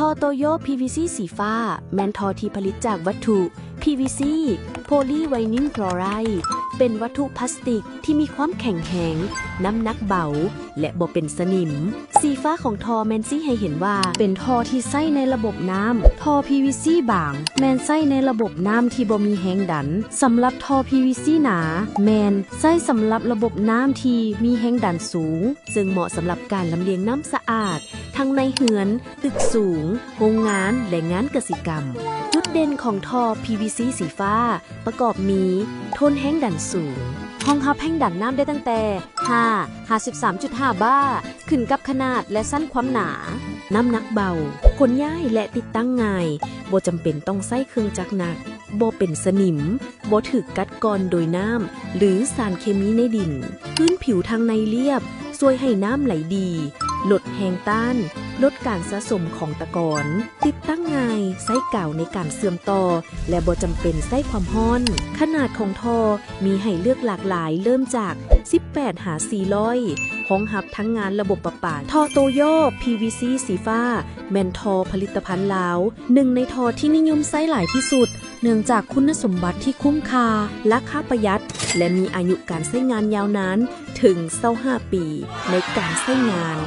ທໍ່ໂຕໂຍ PVC ສີຟ້າ ແມ່ນທໍ່ທີ່ຜະລິດຈາກວັດຖຸ PVC Polyvinyl Chloride ເປັນວັດຖຸພລາສຕິກທີ່ມີຄວາມແຂງແຮງ, ນ້ຳໜັກເບົາ ແລະ ບໍ່ເປັນສະໜິມ. ສີຟ້າຂອງທໍ່ແມ່ນຊີ້ໃຫ້ເຫັນວ່າເປັນທໍ່ທີ່ໃຊ້ໃນລະບົບນ້ຳ. ທໍ່ PVC ບາງແມ່ນໃຊ້ໃນລະບົບນ້ຳທີ່ບໍ່ມີແຮງດັນ. ສຳລັບທໍ່ PVC ໜາແມ່ນໃຊ້ສຳລັບລະບົບນ້ຳທີ່ມີແຮງດັນສູງ, ເຊິ່ງເໝາະສຳລັບການລຳລຽງນ້ຳສະອາດ ທັງໃນເຮືອນ, ຕຶກສູງ, ໂຮງງານ ແລະ ງານກະສິກຳ. ຈຸດເດັ່ນຂອງທໍ່ PVC ສີຟ້າປະກອບມີ ທົນແຮງດັນສູງ, ຮອງຮັບແຮງດັນນ້ຳໄດ້ຕັ້ງແຕ່ຫ້າຫາສິບສາມຈຸດຫ້າບາ, ຂຶ້ນກັບຂະໜາດ ແລະ ຊັ້ນຄວາມໜາ. ນ້ຳໜັກເບົາ, ຂົນຍ້າຍ ແລະ ຕິດຕັ້ງງ່າຍ, ບໍ່ຈຳເປັນຕ້ອງໃຊ້ເຄື່ອງຈັກໜັກ, ບໍ່ເປັນສະໜິມ, ບໍ່ຖືກກັດກ່ອນໂດຍນ້ຳ ຫຼື ສານເຄມີໃນດິນ. ພື້ນຜິວທາງໃນລຽບ, ຊ່ວຍໃຫ້ນ້ຳໄຫຼດີ, ລົດແຮງຕ້ານ, ລົດການສະສົມຂອງຕະກອນ. ຕິດຕັ້ງງ່າຍ, ໃຊ້ກາວໃນການເຊື່ອມຕໍ່ ແລະ ບໍ່ຈຳເປັນໃຊ້ຄວາມຮ້ອນ. ຂະໜາດຂອງທໍ່ມີໃຫ້ເລືອກຫຼາກຫຼາຍ, ເລີ່ມຈາກສິບແປດຫາສີ່ຮ້ອຍ, ຮອງຮັບທັງງານລະບົບປະປາ. ທໍ່ໂຕໂຍ PVC ສີຟ້າ ແມ່ນທໍ່ຜະລິດຕະພັນລາວ, ໜຶ່ງໃນທໍ່ທີ່ນິຍົມໃຊ້ຫຼາຍທີ່ສຸດ, ເນື່ອງຈາກຄຸນນະສົມບັດທີ່ຄຸ້ມຄ່າ, ລາຄາປະຢັດ ແລະ ມີອາຍຸການໃຊ້ງານຍາວນານເຖິງຊາວຫ້າປີໃນການໃຊ້ງານ.